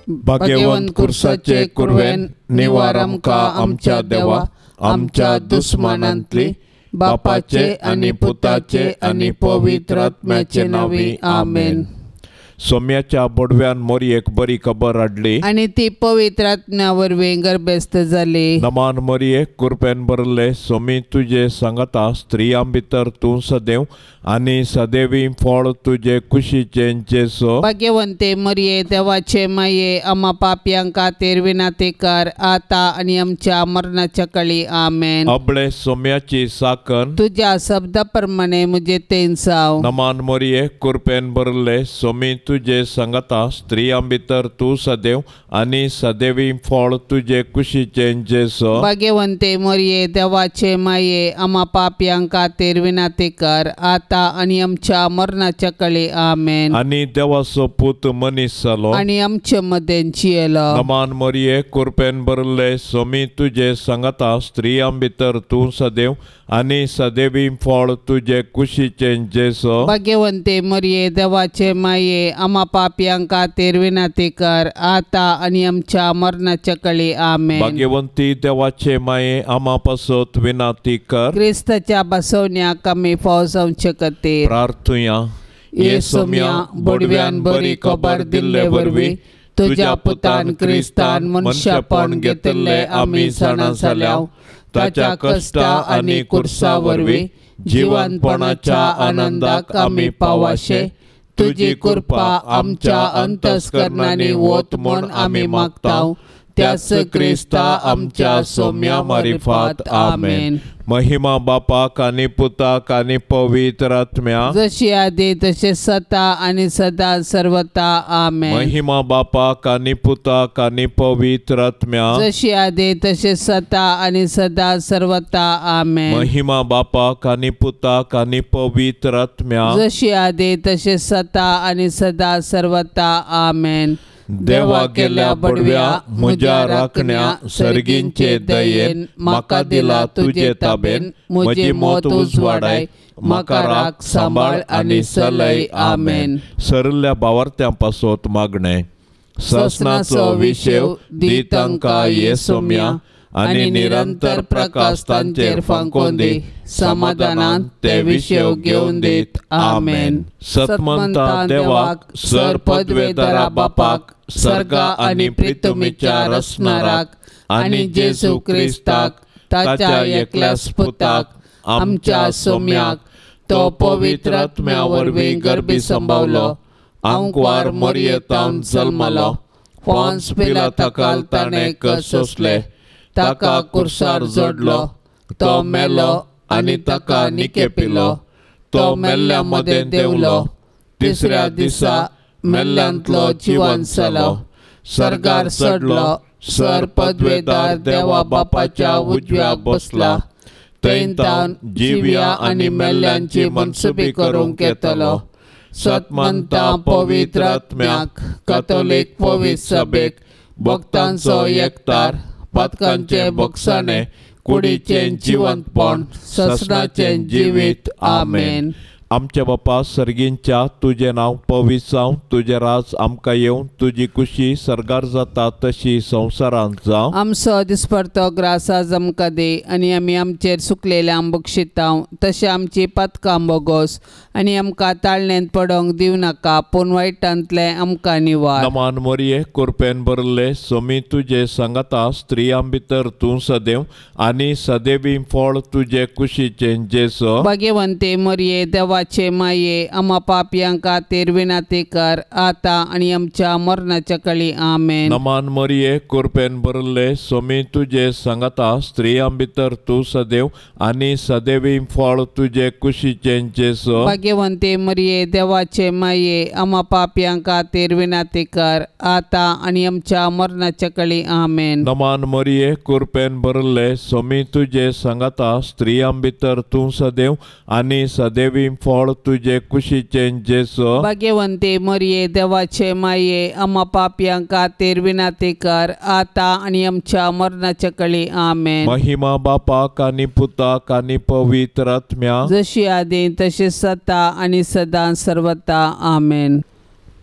भाग्यवंत कुर्साचे कुरवेन निवार आमकां आमच्या देवा आमच्या दुस्मानांतली बापाचे आनी पुताचे आनी पवित्र आत्म्याचे नांवी आमेन. सोम्याच्या बोडव्यान मोरयेक बरी खबर हाडली आनी ती पवित्र आत्म्या वरवीं गर्भस्थ जाली. नमान मोरये कुरपेन भरले सोमी तुजे सांगता स्त्रियां भितर तूं सदैव आनी सदैवी फळ तुजे कुशीचें जेजू. भाग्यवंते मरिये देवाचे माये आमा पापयां खातीर विनाती कर आता आनी आमच्या मरणाच्या काळी आमेन. अबळे सोम्याची साकन तुज्या शब्दा प्रमाणे म्हजे तेन जावं. नमान मोरये कुरपेन भरले सोमी तुजे सांगता स्त्रियां भितर तूं सदैव आनी सदैवी फळ तुजे कुशीचें जेजू. भाग्यवंते मरिये देवाचे माये आमा पापयां खातीर विनाती कर आता आनी आमच्या मरणाच्या काळी आमेन. आनी देवाचो पूत मनीस जालो आनी आमचे मदें जियेलो. नमान मोरये कुरपेन भरले सोमी तुजे सांगता स्त्रियां भितर तूं सदैव आनी सदैवी फळ तुजे कुशीचें जेजू. भाग्यवंते मरिये देवाचे माये आमा पापयां खातीर विनाती कर आता आनी आमच्या मरणाच्या काळी आमेन. भाग्यवंती देवाचे माये आमा पासत विनाती कर. क्रिस्ताच्या बसवण्याक आमी फाव जावचे खातीर प्रार्थुया. ये सोम्या बोडव्यान बरी खबर दिल्ले वरवीं तुज्या पुतान क्रिस्तान मनशापण घेतिल्लें आमी जाणा जाल्या. ताच्या कश्टा आनी कुर्सा वरवीं जिवनपणाच्या आनंदाक आमी पावाशे तुजी कृपा आमच्या अंतस्करणांनी वत म्हूण आमी मागता. त्याच क्रिस्ता आमच्या सोम्या मारिफात आमेन. महिमा बापाक आनी पुताक आनी पवित्र आत्म्या जशी आदी तशे सता आनी सदा सर्वता आमेन. महिमा बापाक आनी पुताक आनी पवित्र आत्म्या जशी आदी तशे सता आनी सदा सर्वता आमेन. महिमा बापाक आनी पुताक आनी पवित्र आत्म्या जशी आदी तशे सता आनी सदा सर्वता आमेन. देवा गेल्या बडव्या म्हज्या राखण्या सर्गींचे दयेन म्हाका दिला तुजे ताबेन म्हजी मत उजवाडाय म्हाका राख सांबाळ आनी सलय आमेन. सरल्या बावार्थ्यां पासत मागणें. ससनाचो विशेव दी तांकां ये सोम्या आनी निरंतर प्रकाश तांचेर फांकोवन दी समाधानान ते विशेव घेवन दीत आमेन. सतमंता देवाक सर पदवेदारा बापाक सर्गा आनी प्रितुमीच्या रचणाराक आनी जेजू क्रिस्ताक ताच्या एकल्याच पुताक आमच्या सोम्याक तो पवित्र आत्म्या वरवीं गर्भी संभावलो आंकवार मरयेतावन जल्मलो पोन्स पिलाता ताणें कश्ट सोंसले ताका कुर्सार जोडलो तो मेलो आनी ताका निकेपिलो तो मेल्ल्या मदें देंवलो तिसऱ्या दिसा मेल्ल्यांतलो जिवन जालो सर्गार चडलो सर पदवेदार देवा बापाच्या उजव्याक बसला थंय तावन जिव्या आनी मेल्ल्यांची मनसुबी करूंक येतलो. सतमंता पवित्र आत्म्याक कथोलीक पवित्र सभेक भक्तांचो एकतार पातकांचे बक्षाणे कुडीचें जिवंतपण ससनाचें जिवीत आमेन. आमच्या बापा सर्गींच्या तुजें नांव पवित्र जावं तुजें राज आमकां येवं तुजी कुशी सर्गार जाता तशी संवसारांत जावं. आमचो दिसपडतो ग्रास आज आमकां दी आनी आमी आमचेर सुकलेल्या बक्षितांव तशें आमची पातकां बोगोस आनी आमकां ताळणेंत पडोंक दिवं नाका पूण वायटांतलें आमकां निवार. नमान मोरये कुरपेन भरले सोमी तुजे सांगाता स्त्रियां भितर तूं सदैव आनी सदैवी फळ तुजे कुशीचें जेजू. भाग्यवंते मरिये देवाचे माये आमा पापयां खातीर विनाती कर आता आनी आमच्या मरणाच्या काळी आमेन. नमान मरिये कुरपेन भरले सोमी तुजे सांगाता स्त्रियां भितर तूं सदैव आनी सदैवी फळ तुजे कुशीचें जेजू. भाग्यवंते मरिये देवाचे माये आमा पापयां खातीर विनाती कर आता आनी आमच्या मरणाच्या काळी आमेन. नमान मरिये कुरपेन भरले सोमी तुजे सांगाता स्त्रियां भितर तूं सदैव आनी सदैवी फळ तुजे कुशीचें जेजू. भाग्यवंते मरिये देवाचे माये आमा पापयां खातीर विनाती कर आता आनी आमच्या मरणाच्या काळी आमेन. महिमा बापाक आनी पुताक आनी पवित्र आत्म्या जशी आदी तशी सता आनी सदा सर्वता आमेन.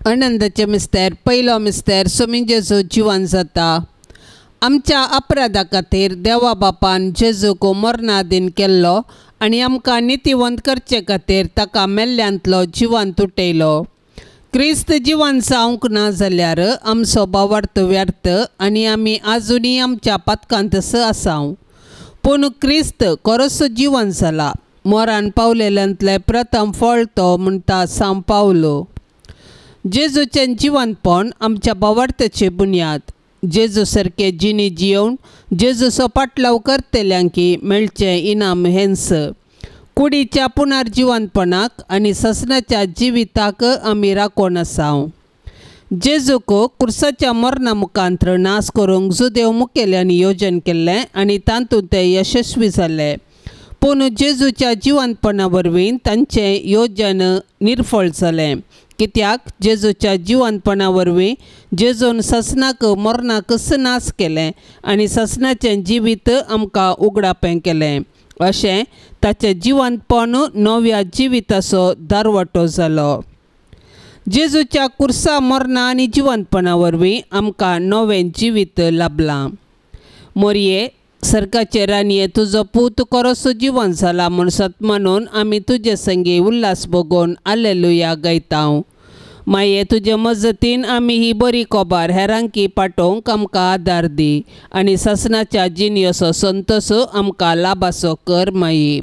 आनंदाचे मिस्तेर पयलो मिस्तेर स्वामी जेजू जिवन जाता। आमच्या अपराधा खातीर देवा बापान जेजूक मरणादीन केल्लो आनी आमकां नितीवंत करचे खातीर ताका मेल्ल्यांतलो जिवन तुटयलो। क्रिस्त जिवन जावंक ना जाल्यार आमचो भावार्थ व्यर्थ आनी आमी आजुनूय आमच्या पातकांतच आसाव। पूण क्रिस्त खरोच जिवन जाला, मोरान पावलेल्यांतलें प्रथम फळ तो म्हणटा सांव पावलो। जेजूचें जिवनपण आमच्या भावार्थाची बुन्याद। जेजू सारके जिणी जियोवन जेजूचो पाटलाव करतल्यांकी मेळचें इनाम हेंच। कुडीच्या पुनर्जिवनपणाक आनी ससनाच्या जिविताक आमी राखून आसाव। जेजूक कुर्साच्या मरणा मुखांत्र नाश करूंक जुदेव मुखेल्यांनी योजन केल्लें आनी तातूंत ते यशस्वी जाले। पूण जेजूच्या जिवनपणा वरवीं तांचें योजन निर्फळ जालें, कित्याक जेजूच्या जिवनपणा वरवीं जेजून ससनाक मरणाकच नाश केलें आनी ससनाचें जिवीत आमकां उगडापें केलें। अशें ताचें जिवनपण नव्या जिविताचो दारवटो जालो। जेजूच्या कुर्सा मरणा आनी जिवनपणा वरवीं आमकां नवें जिवीत लाभलां। मोरये सर्गाचे राणये तुजो पूत खरोसो जिवन जाला म्हूण सत मानून आमी तुजे संगी उल्हास भोगोवन आलेलुया गायतांव। माये तुजे मजतीन आमी ही बरी खबर हेरांकी पाठोवंक आमकां आदार दी आनी सासणाच्या जिणेचो संतोष आमकां लाभाचो कर माई।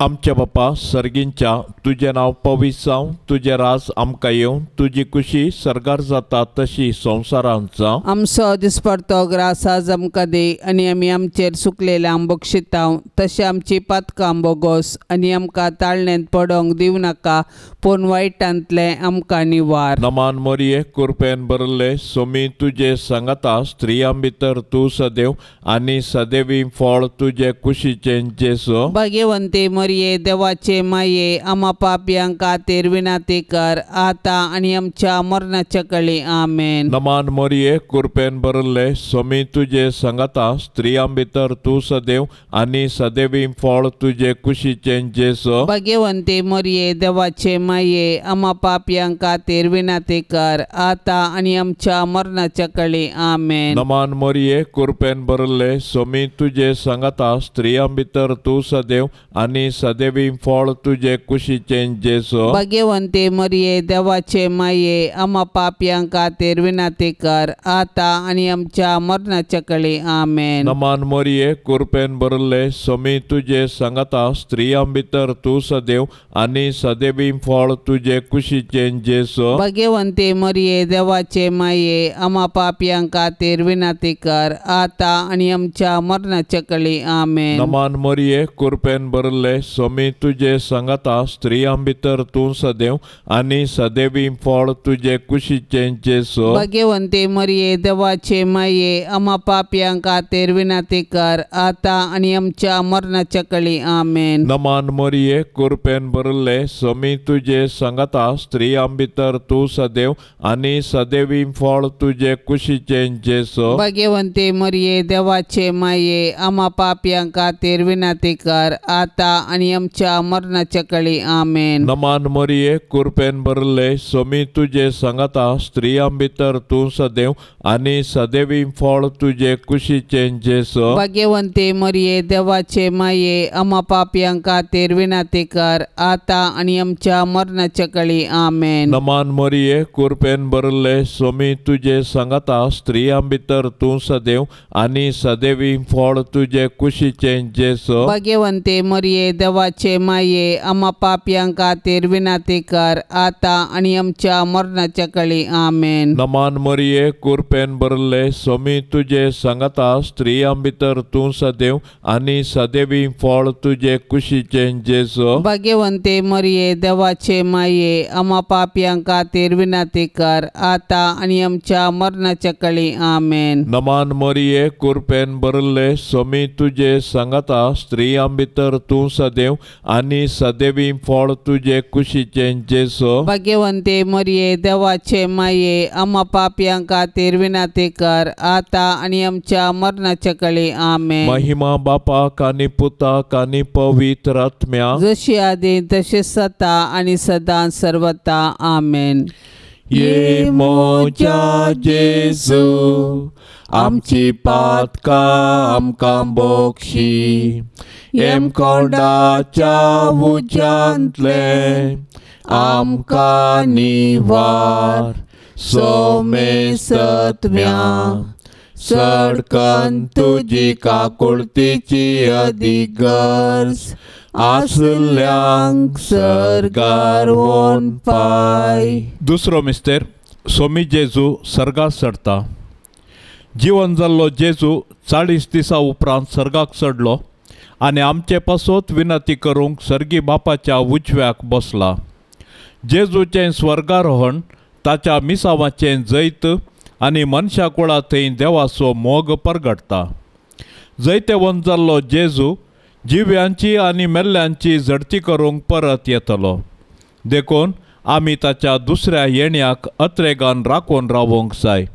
आमच्या बापा सर्गींच्या तुजें नांव पवित्र जावं, तुजें राज आमकां येवं, तुजी कुशी सर्गार जाता तशी संवसारांत जावं। आमचो दिसपडतो ग्रास आज आमकां दी आनी आमी आमचेर सुकलेल्यांक बक्षितांव तशें आमची पातकां बोगोस आनी आमकां ताळणेंत पडोंक दिवं नाका पूण वायटांतलें आमकां निवार। नमान मोरये कृपेन भरले सोमी तुजे सांगाता, स्त्रियां भितर तूं सदैव आनी सदैवी फळ तुजे कुशीचें जेजू। भाग्यवंती मरिये देवाचे माये आमा पापयांक खातीर विनंती कर आतां आनी आमच्या मरणाच्या कळी। आमेन। नमान मोरये कृपेन भरले सोमी तुजे सांगाता, स्त्रियां भितर तूं सदैव आनी सदैवी फळ तुजे कुशीचें जेजू। भाग्यवंती मरिये देवाचे माये आमा पापयांक खातीर विनंती कर आतां आनी आमच्या मरणाच्या कळी। आमेन। नमान मोरये कृपेन भरले सोमी तुजे सांगाता, स्त्रियां भितर तूं सदैव आनी सदैवी फळ तुजे कुशीचें जेजू। भाग्यवंती मरिये देवाचे माये आमा पापयांक खातीर विनंती कर आतां आनी आमच्या मरणाच्या कळी। आमेन। नमान मोरये कृपेन भरले सोमी तुजे सांगाता, स्त्रियां भितर तूं सदैव आनी सदैवी फळ तुजे कुशीचें जेजू। भाग्यवंती मरिये देवाचे माये आमा पापयांक खातीर विनंती कर आतां आनी आमच्या मरणाच्या कळी। आमेन। नमान मोरये कृपेन भरले सोमी तुजे सांगाता, स्त्रियां भितर तूं सदैव आनी सदैवी फळ तुजे कुशीचें जेजू। भाग्यवंती मरिये देवाचे माये आमा पापयांक खातीर विनंती कर आतां आनी आमच्या मरणाच्या कळी। आमेन। नमान मोरये कृपेन भरले सोमी तुजे सांगाता, स्त्रियां भितर तूं सदैव आनी सदैवी फळ तुजे कुशीचें जेजू। भाग्यवंती मरिये देवाचे माये आमा पापयांक खातीर विनंती कर आतां आनी आमच्या मरणाच्या कळी। आमेन। नमान मोरये कृपेन भरले सोमी तुजे सांगाता, स्त्रियां भितर तूं सदैव आनी सदैवी फळ तुजे कुशीचें जेजू। भाग्यवंती मरिये देवाचे माये आमा पापयांक खातीर विनंती कर आतां आनी आमच्या मरणाच्या कळी। आमेन। नमान मोरये कृपेन भरले सोमी तुजे सांगाता, स्त्रियां भितर तूं सदैव आनी सदैवी फळ तुजे कुशीचें जेजू। भाग्यवंती मरिये देवाचे माये आमा पापयांक खातीर विनंती कर आतां आनी आमच्या मरणाच्या कळी। आमेन। नमान मोरये कृपेन भरले सोमी तुजे सांगाता, स्त्रियां भितर तूं सदैव आनी सदैवी फळ तुजे कुशीचें जेजू। भाग्यवंती मरिये देवाचे माये आमा पापयांक खातीर विनंती कर आतां आनी आमच्या मरणाच्या कळी। आमेन। नमान मोरये कृपेन भरले सोमी तुजे सांगाता, स्त्रियां भितर तूं सदैव आनी सदैवी फळ तुजे कुशीचें जेजू। भाग्यवंती मरिये देवाचे माये आमा पापयांक खातीर विनंती कर आतां आनी आमच्या मरणाच्या कळी। आमेन। महिमा बापाक आनी पुताक आनी पवित्र आत्म्याक, जशी आदी तशी सता आनी सदां सर्वता। आमेन। ये मोज्या जेजू आमची पातकां आमकां बक्षी येमकोंडाच्या उज्यांतलें आमकां निवार सोमेसत्म्या सडकन तुजी काकुळतीची अदीक गरज आसल्यांक सर्गार वोन पाय. दुसरो मिस्तेर सोमी जेजू सर्गाक चडता. जिवन जाल्लो जेजू 40 दिसां उपरांत सर्गाक चडलो आनी आमचे पासत विनंती करूंक सर्गी बापाच्या उजव्याक बसला. जेजूचें स्वर्गारोहण ताच्या मिसावाचें जैत आनी मनशा कुळा थंय देवाचो मोग परगटता. जैतेवंत जाल्लो जेजू जिव्यांची आनी मेल्ल्यांची झडती करूंक परत येतलो. देखून आमी ताच्या दुसऱ्या येण्याक अत्रेगान राखून रावोंक जाय.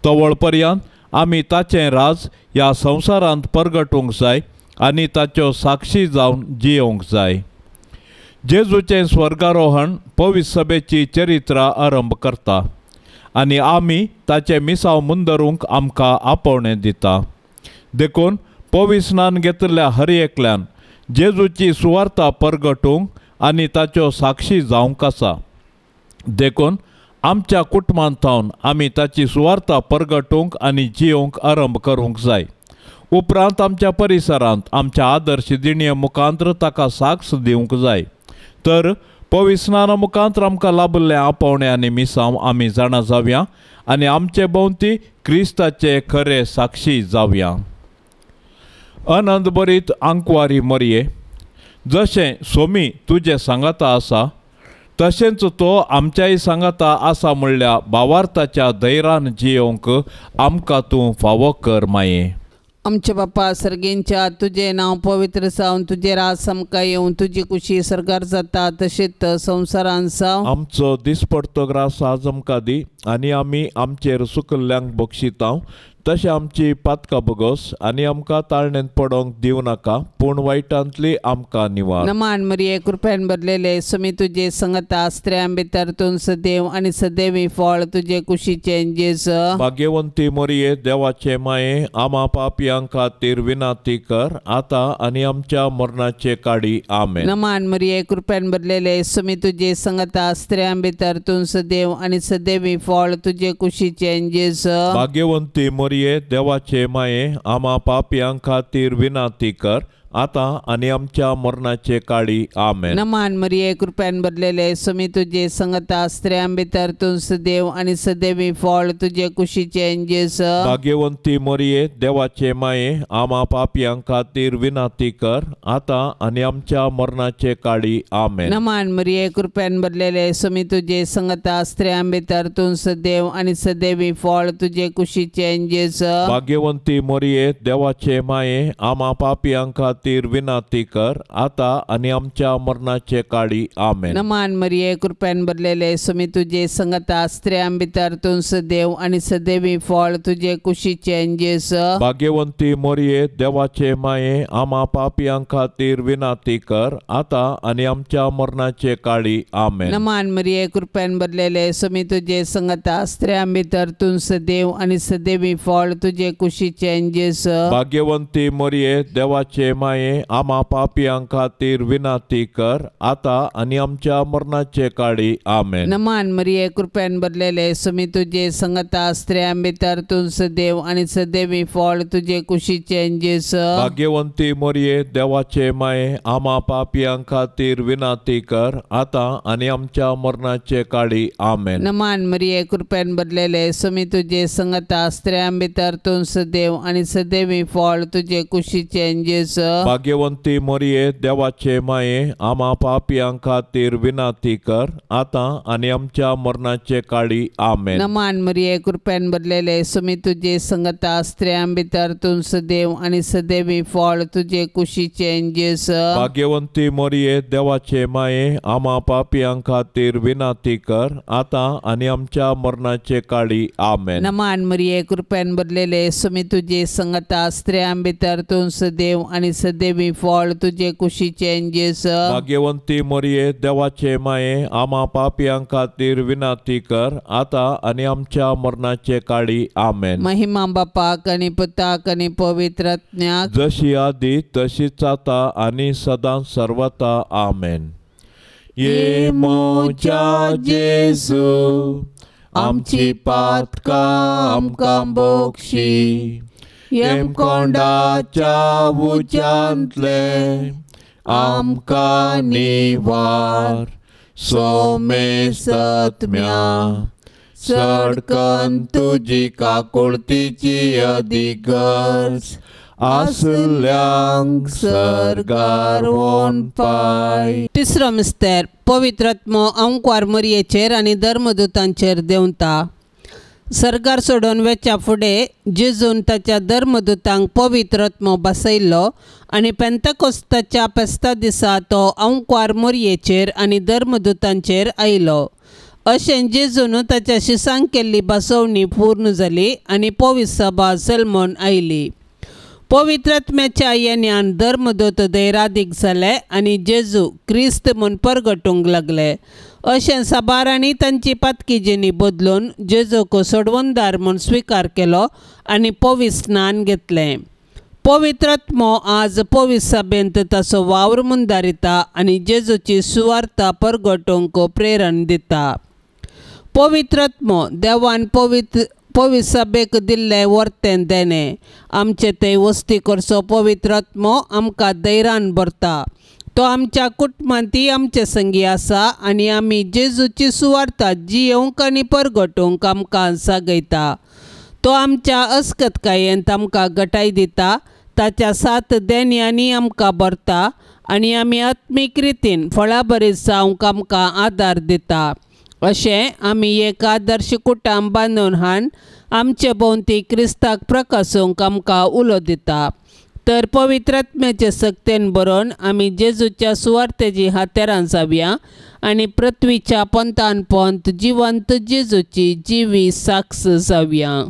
तवळ पर्यंत आमी ताचें राज ह्या संवसारांत परगटूंक जाय आनी ताच्यो साक्षी जावन जियोवंक जाय. जेजूचें स्वर्गारोहण पवित्र सभेची चरित्रा आरंभ करता आनी आमी ताचें मिसांव मुंदरूंक आमकां आपोवणें दिता. देखून पवित्र स्नान घेतिल्ल्या हर एकल्यान जेजूची सुवार्ता परगटूंक आनी ताच्यो साक्षी जावंक आसा. देखून आमच्या कुटुंबांत थावन आमी ताची सुवार्ता परगटूंक आनी जियोवंक आरंभ करूंक जाय. उपरांत आमच्या परिसरांत आमच्या आदर्श दिणये मुखांत्र ताका साक्ष दिवंक जाय. तर पवित्र स्नाना मुखांत्र आमकां लाभिल्लें आपोवणें आनी मिसांव आमी जाणा जावया आनी आमचे भोंवती क्रिस्ताचे खरे साक्षी जावया. अनंत बरीत आंकवारी मरये, जशें सोमी तुजें सांगाता आसा तशेंच तो आमच्याय सांगाता आसा म्हणल्या भावार्थाच्या धैर्यान जियोवंक आमकां तूं फावो कर माये. आमच्या बापा सर्गेंच्या तुजें नांव पवित्र जावन तुजें राज आमकां येवन तुजी कुशी सर्गार जाता तशेंच संवसारान जावं. आमचो दिसपडतो ग्रास आज आमकां दी आनी आमी आमचेर सुकल्ल्यांक बक्षितांव तशें आमची पातकां बगोस आनी आमकां ताळणेंत पडोंक दिवं नाका पूण वायटांतली आमकां निवार. नमान मरिये कृपेन भरलेले सुमी तुजे संगता स्त्रियां भितर तूं सदैव आनी सदैवी फळ तुजे कुशीचें जेज. भाग्यवंती मरिये देवाचे माये आमा पापयां खातीर विनंती कर आतां आनी आमच्या मरणाचे काडी. आमेन. नमान मरिये कृपेन भरलेले सुमी तुजे संगता स्त्रियां भितर तूं सदैव आनी सदैवी फळ तुजे कुशीचें जेज. भाग्यवंती मरिये देवाचे माये आमा पापयां खातीर विनंती कर आतां आनी आमच्या मरणाचे काडी. आमेन. नमान मरिये कृपेन भरलेले सुमी तुजे संगता स्त्रियां भितर तूं सदैव आनी सदैवी फळ तुजे कुशीचें जेज. भाग्यवंती मरिये देवाचे माये आमा पापयां खातीर विनंती कर आतां आनी आमच्या मरणाचे काडी. आमेन. नमान मरिये कृपेन भरलेले सुमी तुजे संगता स्त्रियां भितर तूं सदैव आनी सदैवी फळ तुजे कुशीचें जेज. भाग्यवंती मरिये देवाचे माये आमा पापयां खातीर विनंती कर आतां आनी आमच्या मरणाचे काडी. आमेन. नमान मरिये कृपेन भरलेले सुमी तुजे संगता स्त्रियां भितर तूं सदैव आनी सदैवी फळ तुजे कुशीचें जेज. भाग्यवंती मरिये देवाचे माये आमा पापयां खातीर विनंती कर आतां आनी आमच्या मरणाचे काडी. आमेन. नमान मरिये कृपेन भरलेले सुमी तुजे संगता स्त्रियां भितर तूं सदैव आनी सदैवी फळ तुजे कुशीचें जेज. भाग्यवंती मरिये देवाचे माये आमा पापयां खातीर विनंती कर आतां आनी आमच्या मरणाचे काडी. आमेन. नमान मरिये कृपेन भरलेले सुमी तुजे संगता स्त्रियां भितर तूं सदैव आनी सदैवी फळ तुजे कुशीचें जेज. भाग्यवंती मरिये देवाचे माये आमा पापयां खातीर विनंती कर आतां आनी आमच्या मरणाचे काडी. आमेन. नमान मरिये कृपेन भरलेले सुमी तुजे संगता स्त्रियां भितर तूं सदैव आनी सदैवी फळ तुजे कुशीचें जेज. भाग्यवंती मरिये देवाचे माये आमा पापयां खातीर विनंती कर आतां आनी आमच्या मरणाचे काडी. आमेन. नमान मरिये कृपेन भरलेले सुमी तुजे संगता स्त्रियां भितर तूं सदैव आनी सदैवी फळ तुजे कुशीचें जेज. भाग्यवंती मरिये देवाचे माये आमा पापयां खातीर विनंती कर आतां आनी आमच्या मरणाचे काडी. आमेन. नमान मरिये कृपेन भरलेले सुमी तुजे संगता स्त्रियां भितर तूं सदैव आनी सदेवी फळ तुजे कुशीचें जेजू. भाग्यवंती मरिये देवाचे माये आमा पापयां खातीर विनंती कर आतां आनी आमच्या मरणाचे काळी. आमेन. महिमा बापाक आनी पुताक आनी पवित्र आत्म्याक, जशी आदी तशीच आतां आनी सदां सर्वता. आमेन. ये म्हज्या जेजू आमची पातकां आमकां बक्षी, येमकोंडाच्या उज्यांतले आमकां निवार, सोमेसत्म्या सडकन तुजी काकुळतीची अधिगर्ज आसल्यांक सर्गार वोन पाय. तिसरो मिस्तेर पवित्र आत्मो अंकवार मरयेचेर आनी धर्मदूतांचेर देंवता. सरकार सोडून वेच्या फुडें जेजून ताच्या धर्मदूतांक पवित्र आत्मो बसयल्लो आनी पेंतकोस्ताच्या फेस्ता दिसा तो अंकवार मोरयेचेर आनी धर्मदूतांचेर आयलो. अशें जेजून ताच्या शिसांक केल्ली बसवणी पूर्ण जाली आनी पवित्र सभा जल्मून आयली. पवित्र आत्म्याच्या येण्यान धर्मदूत धैरादीक जाले आनी जेजू क्रिस्त म्हूण परगटूंक लागले. अशें साबारांनी तांची पातकी जिणी बदलून जेजूक सोडवणदार म्हूण स्विकार केलो आनी पवित्र स्नान घेतलें. पवित्र आत्मो आज पवित्र सभेंत ताचो वावर मुंदारिता आनी जेजूची सुवार्ता परगटूंक प्रेरण दिता. पवित्र आत्मो देवान पवित्र पवित्र सभेक दिल्लें वर्तें देणें आमचे थंय वस्ती करचो पवित्र आत्मो आमकां धैर्यान भरता. तो आमच्या कुटुंबांतय आमचे संगी आसा आनी आमी जेजूची सुवार्ता जियोवंक आनी परगटूंक आमकां जागयता. तो आमच्या अस्कतकायेंत आमकां गटाय दिता, ताच्या सात देण्यांनी आमकां भरता आनी आमी आत्मीक रितीन फळाभरीत जावंक आमकां आदार दिता. अशें आमी एक आदर्श कुटुंब बांदून हाडून आमचे भोंवती क्रिस्ताक प्रकासूंक आमकां उलो दिता. तर पवित्र आत्म्याचे सक्तेन बरोवन आमी जेजूच्या सुवार्तेची हातेरां जावया आनी पृथ्वीच्या पंथान पंथ जिवंत जेजूची जिवी साक्ष जावया.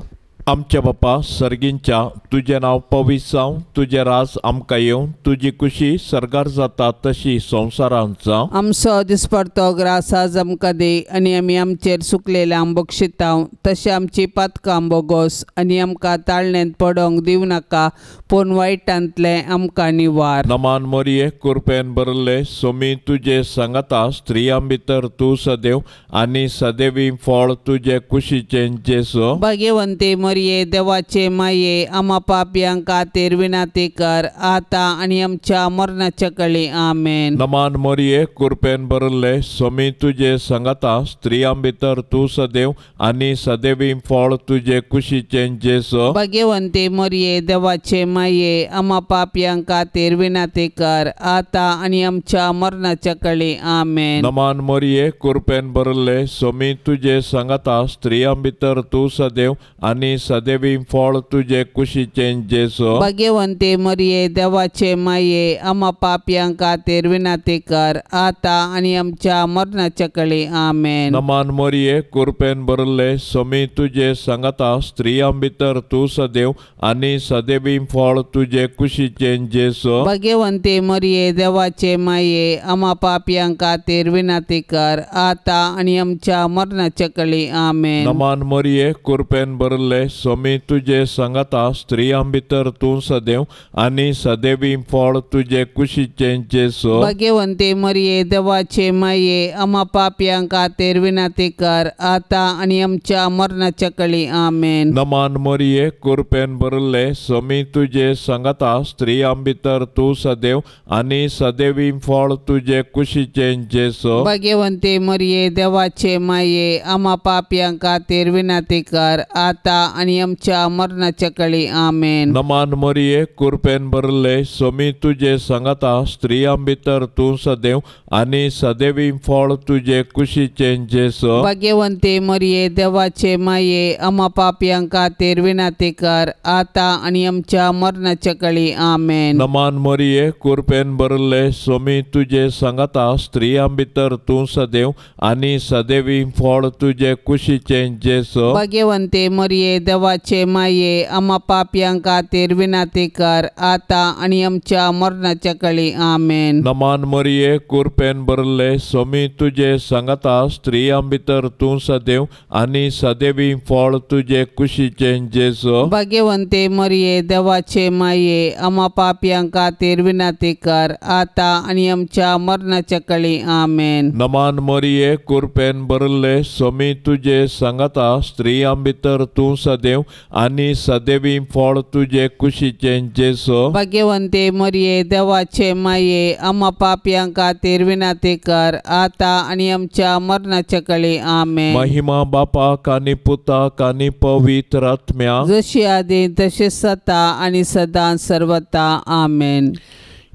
आमच्या बापा सर्गींच्या तुजें नांव पवित्र जावं, तुजें राज आमकां येवं, तुजी कुशी सर्गार जाता तशी संवसारांत जावं. आमचो दिसपडतो ग्रास आज आमकां दी आनी आमी आमचेर सुकलेल्यांक बक्षितांव तशें आमची पातकां बोगोस आनी आमकां ताळणेंत पडोंक दिवं नाका पूण वायटांतलें आमकां निवार. नमान मरिये कृपेन भरले सोमी तुजे सांगाता, स्त्रियां भितर तूं सदैव आनी सदैवी फळ तुजे कुशीचें जेजू. भाग्यवंती मरिये देवाचे माये आमा पापयां खातीर विनंती कर आतां आनी आमच्या मरणाच्या कळी. आमेन. नमान मरिये कृपेन भरले सोमी तुजे सांगाता, स्त्रियां भितर तूं सदैव आनी सदैवी फळ तुजे कुशीचें जेजू. भाग्यवंती मरिये देवाचे माये आमा पापयां खातीर विनंती कर आतां आनी आमच्या मरणाच्या कळी. आमेन. नमान मरिये कृपेन भरले सोमी तुजे सांगाता, स्त्रियां भितर तूं सदैव आनी सदैवी फळ तुजे कुशीचें जेजू. भाग्यवंती मरिये देवाचे माये आमा पापयां खातीर विनंती कर आतां आनी आमच्या मरणाच्या कळी. आमेन. नमान मरिये कृपेन भरले सोमी तुजे सांगाता, स्त्रियां भितर तूं सदैव आनी सदैवी फळ तुजे कुशीचें जेजू. भाग्यवंती मरिये देवाचे माये आमा पापयां खातीर विनंती कर आतां आनी आमच्या मरणाच्या कळी. आमेन. नमान मरिये कृपेन भरले सोमी तुजे सांगाता, स्त्रियां भितर तूं सदैव आनी सदैवी फळ तुजे कुशीचें जेजू. भाग्यवंती मरिये देवाचे माये आमा पापयां खातीर विनंती कर आतां आनी आमच्या मरणाच्या कळी. आमेन. नमान मरिये कृपेन भरले सोमी तुजे सांगाता, स्त्रियां भितर तूं सदैव आनी सदैवी फळ तुजे कुशीचें जेजू. भाग्यवंती मरिये देवाचे माये आमा पापयां खातीर विनंती कर आतां आनी आमच्या मरणाच्या कळी. आमेन. नमान मरिये कृपेन भरले सोमी तुजे सांगाता, स्त्रियां भितर तूं सदैव आनी सदैवी फळ तुजे कुशीचें जेजू. भाग्यवंती मरिये देवाचे माये आमा पापयां खातीर विनंती कर आतां आनी आमच्या मरणाच्या कळी. आमेन. नमान मरिये कृपेन भरले सोमी तुजे सांगाता, स्त्रियां भितर तूं सदैव आनी सदैवी फळ तुजे कुशीचें जेजू. भाग्यवंती मरिये देवाचे माये आमा पापयां खातीर विनंती कर आतां आनी आमच्या मरणाच्या कळी आमेन. नमान मरिये कुरपेन भरले स्वामी तुजे सांगाता स्त्रियां भितर तूं सदैव आनी सदैवी फळ तुजे कुशीचें जेजू. भाग्यवंते मरिये देवाचे माये आमा पापयां खातीर विनंती कर आतां आनी आमच्या मरणाच्या कळी आमेन. नमान मरिये कुरपेन भरले स्वामी तुजे सांगाता स्त्रियां भितर तूं सदैव आनी सदैवी फळ तुजे कुशीचें जेजू. भाग्यवंते मरिये देवाचे माये आमा पापयां खातीर विनंती कर आतां आनी आमच्या मरणाच्या कळी आमेन. महिमा बापाक आनी पुताक आनी पवित्र आत्म्या जशी आदी तशी सता आनी सदां सर्वता आमेन.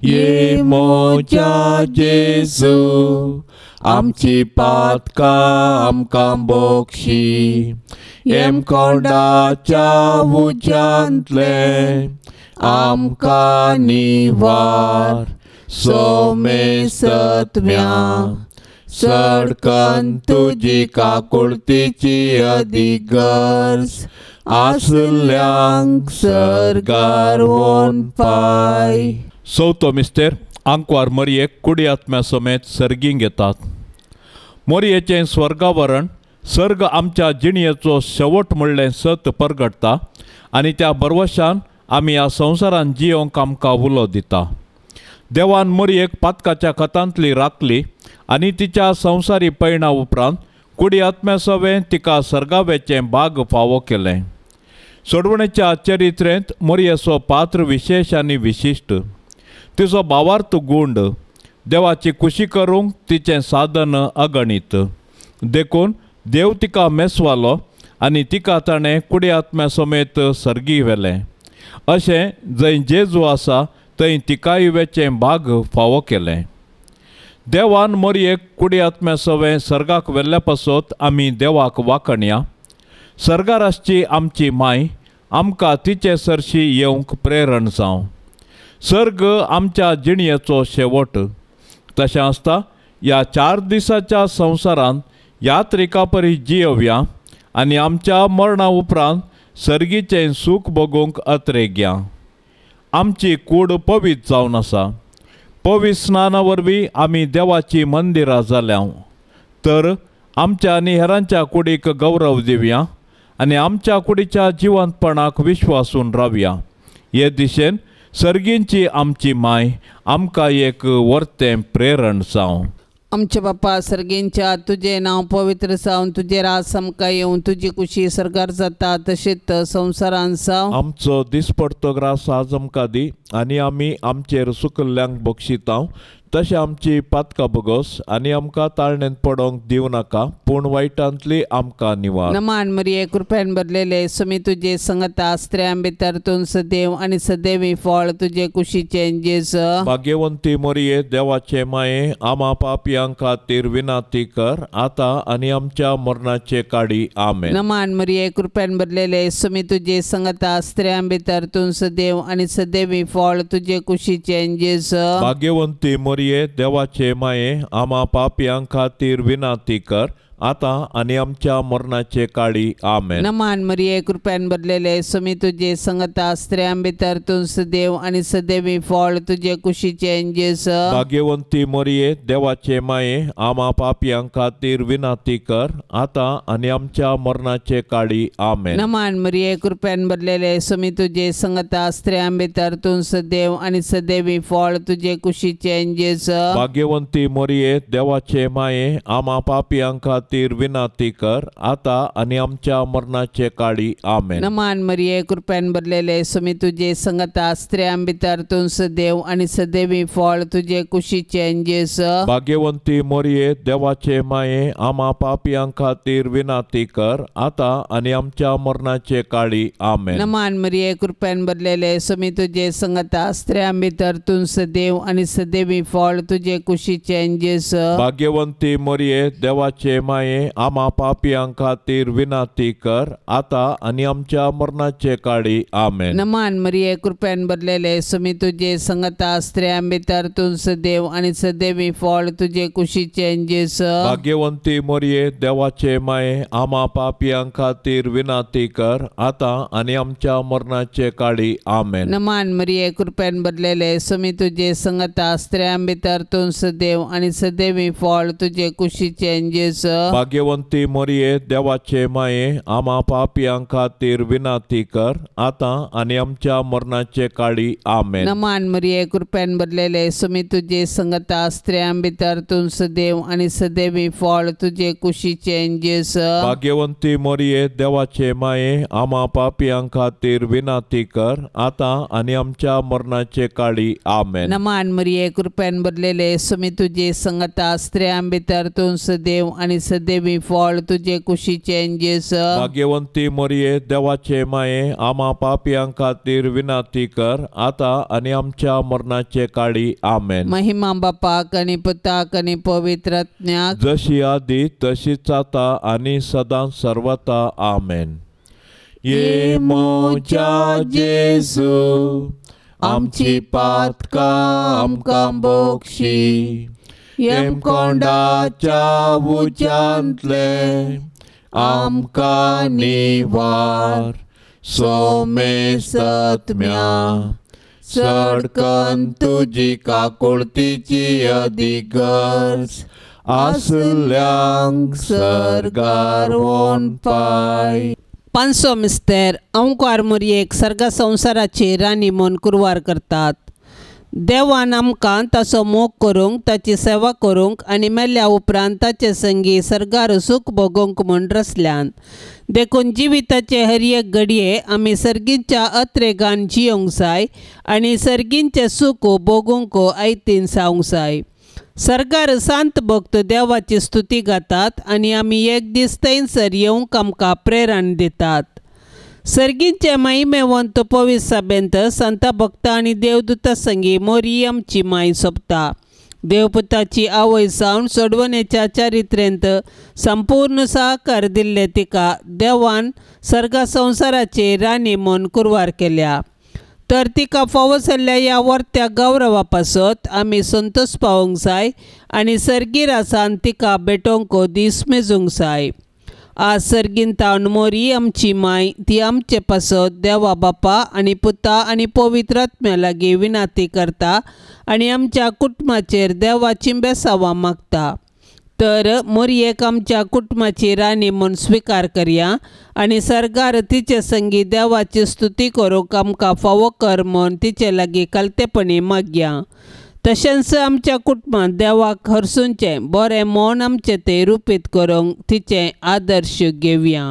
ये मोजा जेजू आमची पातकां आमकां बक्षी हेमकोंडाच्या उज्यांतलें आमकां निवार सोमेसत्म्या सडकन तुजी काकुळतीची अदीक गरज आसल्यांक सर्गार वोन पाय. चवथो मिस्तेर आंकवार मरयेक कुडी आत्म्या समेत सर्गींक येतात. मोरयेचें स्वर्गावरण सर्ग आमच्या जिणयेचो शेवट म्हणलें सत परगटता आनी त्या बरवशान आमी ह्या संवसारान जियोंक आमकां उलो दिता. देवान मोरयेक पातकाच्या खतांतली राखली आनी तिच्या संवसारी पयणा उपरांत कुडी आत्म्या सवें तिका सर्गावेचें भाग फावो केलें. सोडवणेच्या चरित्रेंत मोरयेचो पात्र विशेश आनी विशिश्ट. तिचो भावार्थ गुंड देवाची खुशी करूंक तिचें साधन अगणीत. देखून देव तिका मेसवालो आनी तिका ताणें कुडी आत्म्या समेत सर्गी व्हेलें. अशें जंय जेजू आसा थंय तिकाय वेचें भाग फावो केलें. देवान मोरयेक कुडी आत्म्या सवें सर्गाक व्हेल्ल्या पासत आमी देवाक वाखणया. सर्गार आसची आमची माय आमकां तिचे सरशी येवंक प्रेरण जावं. सर्ग आमच्या जिणयेचो शेवट. तशें आसता ह्या 4 दिसाच्या संवसारांत यात्रिका परी जियोवया आनी आमच्या मरणा उपरांत सर्गीचें सूख भोगूंक अत्रेग्या. आमची कूड पवित्र जावन आसा. पवित्र स्नाना वरवीं आमी देवाची मंदिरां जाल्या. तर आमच्या आनी हेरांच्या कुडीक गौरव दिवया आनी आमच्या कुडीच्या जिवंतपणाक विश्वासून रावया. हे दिशेन सर्गींची आमची माय आमकां एक वर्तें प्रेरण जावं. आमच्या बापा सर्गींच्या तुजें नांव पवित्र जावन तुजें राज आमकां येवन तुजी कुशी सर्गार जाता तशेंच संवसारान जावं. आमचो दिसपडतो ग्रास आज आमकां दी आनी आमी आमचेर सुकल्ल्यांक बक्षितांव तशें आमची पातकां बगोस आनी आमकां ताळणेंत पडोंक दिवं नाका पूण वायटांतली आमकां निवार. नमान मरिये कृपेन भरलेले स्वामी तुजे संगता स्त्रियां भितर तूं सदैव आनी सदैवी फळ तुजे कुशीचें जेजू. भाग्यवंती मरिये देवाचे माये आमा पापयां खातीर विनंती कर आतां आनी आमच्या मरणाचे काडी आमेन. नमान मरिये कृपेन भरलेले स्वामी तुजे संगता स्त्रियां भितर तूं सदैव आनी सदैवी फळ तुजे कुशीचें जेजू. भाग्यवंती मरिये देवाचे माये आमा पापयां खातीर विनंती कर आतां आनी आमच्या मरणाचे काडी आमेन. नमान मरिये कृपेन भरलेले स्वामी तुजे संगता स्त्रियां भितर तूं सदैव आनी सदैवी फळ तुजे कुशीचें जेजू. भाग्यवंती मरिये देवाचे माये आमा पापयां खातीर विनंती कर आतां आनी आमच्या मरणाचे काडी आमेन. नमान मरिये कृपेन भरलेले स्वामी तुजे संगता स्त्रियां भितर तूं सदैव आनी सदैवी फळ तुजे कुशीचें जेजू. भाग्यवंती मरिये देवाचे माये आमा पापयां खातीर विनंती कर आतां आनी आमच्या मरणाचे काडी आमेन. नमान मरिये कृपेन भरलेले स्वामी तुजे संगता स्त्रियां भितर तूं सदैव आनी सदैवी फळ तुजे कुशीचें जेजू. भाग्यवंती मरिये देवाचे माये आमा पापयां खातीर विनंती कर आतां आनी आमच्या मरणाचे काडी आमेन. नमान मरिये कृपेन भरलेले स्वामी तुजे संगता स्त्रियां भितर तूं सदैव आनी सदैवी फळ तुजे कुशीचें जेजू. भाग्यवंती मरिये देवाचे माये आमा पापयां खातीर विनंती कर आतां आनी आमच्या मरणाचे काळी आमेन। नमान मरिये कृपेन भरलेले सुमी तुजे संगता स्त्रियां भितर तूं सदैव आनी सदैवी फळ तुजे कुशीचे जेजू। भाग्यवंती मरिये देवाचे माये आमा पापयां खातीर विनंती कर आतां आनी आमच्या मरणाचे काळी आमेन। नमान मरिये कृपेन भरलेले सुमी तुजे संगता स्त्रियां भितर तूं सदैव आनी सदैवी फळ तुजे कुशीचे जेजू। भाग्यवंती मरिये देवाचे माये आमा पापयां खातीर विनंती कर आतां आनी आमच्या मरणाचे काळी आमेन। नमान मरिये कृपेन भरलेले सुमी तुजे संगता स्त्रियां भितर तूं सदैव आनी सदैवी फळ तुजे कुशीचे जेजू। भाग्यवंती मरिये देवाचे माये आमा पापयां खातीर विनंती कर आतां आनी आमच्या मरणाचे काळी आमेन। नमान मरिये कृपेन भरलेले सुमी तुजे संगता स्त्रियां भितर तूं सदैव आनी सदैवी फळ तुजे कुशीचे जेजू। भाग्यवंती मरिये देवाचे माये आमा पापयां खातीर विनंती कर आतां आनी आमच्या मरणाचे काळी आमेन। महिमा बापाक आनी पुताक आनी पवित्र आत्म्याक, जशी आदी तशीच आतां आनी सदां सर्वता आमेन। ये म्हज्या जेजू आमची पातकां आमकां बोक्षी, येमकोंडाच्या उज्यांतले आमकां निवार, सोमेसत्म्या सडकन तुजी काकुळतीची अधिगर्ज आसल्यांक सर्गार वोन पाय। पांचसो मिस्तेर अंकार मोरयेक सर्ग संवसाराची राणी म्हूण कुरवार करतात। देवान आमकां ताचो मोग करूंक, ताची सेवा करूंक आनी मेल्ल्या उपरांत ताचे संगी सर्गार सूख भोगोवंक म्हूण रचल्यान। देखून जिविताचे हर एक घडये आमी सर्गींच्या अत्रेगान जियोंक जाय आनी सर्गींचें सूख भोगूंक आयतीन जावंक जाय। सर्गार सांत भक्त देवाची स्तुती गातात आनी आमी एक दीस थंयसर येवंक आमकां प्रेरण दितात। सर्गींचे महिमेवंत पवित्र सभेंत संता भक्त आनी देवदूता संगी मोरी आमची माय सोबता। देवपुताची आवय जावन सोडवणेच्या चारित्र्यांत संपूर्ण सहकार दिल्ले तिका देवान सर्ग संवसाराची राणी म्हूण कुरवार केल्या। तर तिका फावो जाल्ल्या ह्या वर्त्या गौरवा पासत आमी संतोश पावोवंक जाय आनी सर्गीर रासान तिका भेटोवंक दीस मेजूंक जाय। आज सर्गीन तावन मोरी आमची माय ती आमचे पासत देवा बापा आनी पुता आनी पवित्र आत्म्या लागीं विनंती करता आनी आमच्या कुटुंबाचेर देवाची बेसावां मागता। तर मोरयेक आमच्या कुटुंबाची राणी म्हूण स्विकार करया आनी सर्गार तिचे संगी देवाची स्तुती करूंक आमकां फावो कर म्हूण तिचे लागीं कालतेपणी मागया। तशेंच आमच्या कुटुंबांत देवाक हरसूंचें बरें मन आमचें तें रुपीत करूंक तिचें आदर्श घेवया।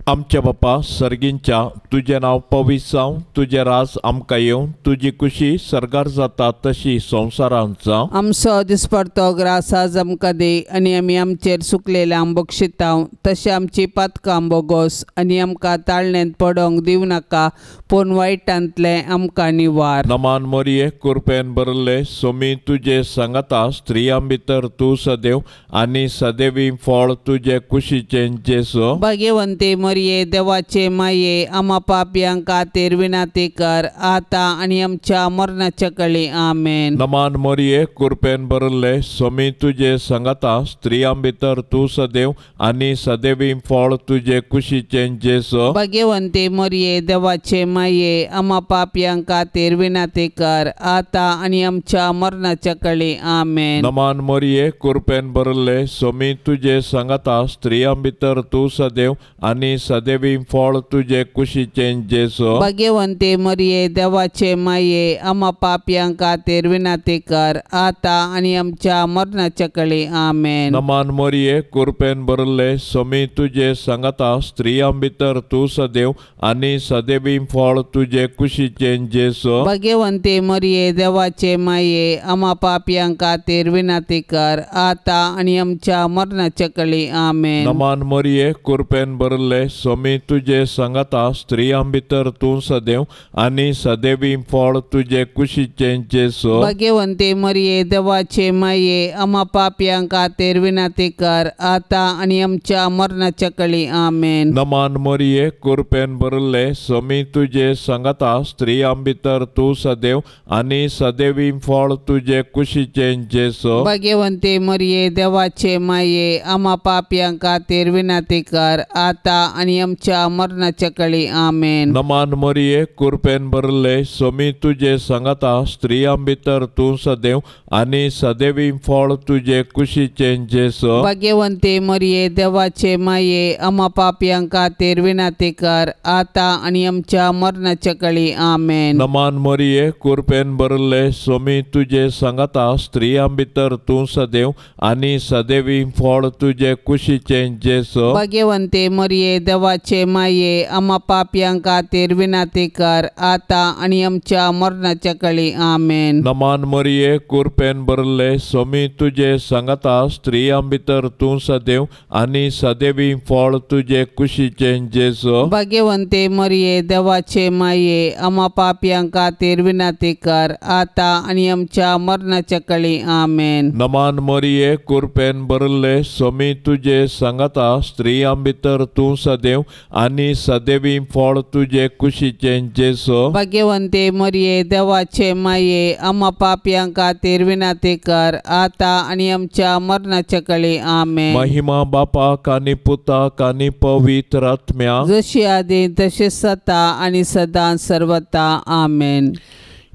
आमच्या बापा सर्गींच्या तुजें नांव पवित्र जावं, तुजें राज आमकां येवं, तुजी कुशी सर्गार जाता तशी संवसारांत जावं। आमचो दिसपडतो ग्रास आज आमकां दी आनी आमी आमचेर सुकलेल्यांक बक्षितांव तशें आमची पातकां बोगोस आनी आमकां ताळण्यांत पडोवंक दिवं नाका पूण वायटांतलें आमकां निवार। नमान मरिये कृपेन भरले सोमी तुजे सांगाता, स्त्रियां भितर तूं सदैव आनी सदैवी फळ तुजे कुशीचें जेजू। भाग्यवंती मरिये देवाचे माये आमा पापयां खातीर विनंती कर आतां आनी आमच्या मरणाच्या कळी आमेन। नमान मरिये कृपेन भरले सोमी तुजे सांगाता, स्त्रियां भितर तूं सदैव आनी सदैवी फळ तुजे कुशीचें जेजू। भाग्यवंती मरिये देवाचे माये आमा पापयां खातीर विनंती कर आतां आनी आमच्या मरणाच्या कळी आमेन। नमान मरिये कृपेन भरले सोमी तुजे सांगाता, स्त्रियां भितर तूं सदैव आनी सदैवी फळ तुजे कुशीचें जेजू। भाग्यवंती मरिये देवाचे माये आमा पापयां खातीर विनंती कर आतां आनी आमच्या मरणाच्या कळी आमेन। नमान मरिये कृपेन भरले सोमी तुजे सांगाता, स्त्रियां भितर तूं सदैव आनी सदैवी फळ तुजे कुशीचें जेजू। भाग्यवंती मरिये देवाचे माये आमा पापयां खातीर विनंती कर आतां आनी आमच्या मरणाच्या कळी आमेन। नमान मरिये कृपेन भरले सोमी तुजे सांगाता स्त्रियां भितर तूं सदैव आनी सदैवी फळ तुजे कुशीचें जेजू। भाग्यवंते मरिये देवाचे माये आमा पापयां खातीर विनंती कर आतां आनी आमच्या मरणाच्या कळी। आमेन। नमान मरिये कृपेन भरिल्ले सोमी तुजे सांगाता स्त्रियां भितर तूं सदैव आनी सदैवी फळ तुजे कुशीचें जेजू। भाग्यवंते मरिये देवाचे माये आमा पापयां खातीर विनंती कर आतां आनी आमच्या मरणाच्या कळी। आमेन। नमान मरिये कृपेन भरिल्ले सोमी तुजे सांगाता स्त्रियां भितर तूं सदैव आनी सदैवी फळ तुजे कुशीचें जेजू। भाग्यवंते मरिये देवाचे माये आमा पापयां खातीर विनंती कर आतां आनी आमच्या मरणाच्या कळी। आमेन। नमान मरिये कृपेन भरिल्ले सोमी तुजे सांगाता स्त्रियां भितर तूं सदैव आनी सदैवी फळ तुजे कुशीचें जेजू। भाग्यवंते मरिये देवाचे माये आमा पापयां खातीर विनंती कर आतां आनी आमच्या मरणाच्या कळी। आमेन। नमान मरिये कृपेन भरिल्ले सोमी तुजे सांगाता स्त्रियां भितर तूं सदैव आनी सदैवी फळ तुजे कुशीचें जेजू। भाग्यवंते मरिये देवाचे माये आमा पापयां खातीर विनंती कर आतां आनी आमच्या मरणाच्या कळी। आमेन। नमान मरिये कृपेन भरिल्ले सोमी तुजे सांगाता स्त्रियां भितर तूं सदैव आनी सदैवी फळ तुजे कुशीचें जेजू। भाग्यवंते मरिये देवाचे माये आमा पापयां खातीर विनंती कर आतां आनी आमच्या मरणाच्या कळी। आमेन। महिमा बापाक आनी पुताक आनी पवित्र आत्म्याक, जशी आदी तशी सता आनी सदां सर्वता। आमेन।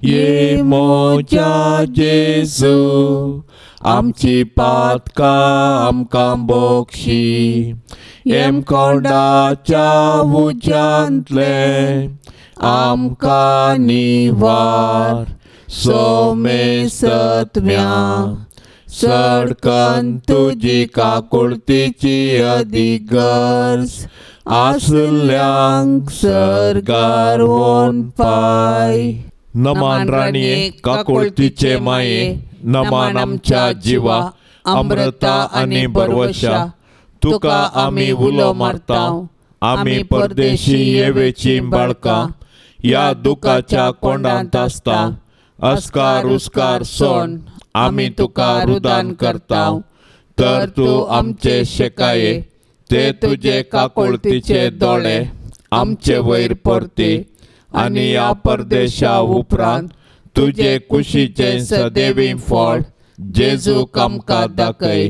ये मोजा जेजू आमची पातकां आमकां बक्षी, हेमकोंडाच्या उज्यांतलें आमकां निवार, सोमेसत्म्या सडकन तुजी काकुळतीची अदीक गरज आसल्यांक सर्गार वोन पाय। नमान राणये काकुळतीचे माये, नमान आमच्या जिवा अमृता आनी बरवशा, तुका आमी उलो मारता, आमी परदेशी येवेची बाळकां ह्या दुखाच्या कोंडांत आसता, अस्कार उस्कार सोण आमी तुका रुदान करता, तर तूं आमचे शेकाये ते तुजे काकुळतीचे दोळे आमचे वयर परती आनी ह्या परदेशा उपरांत तुजे कुशीचें सदैवी फळ जेजूक आमकां दाखय।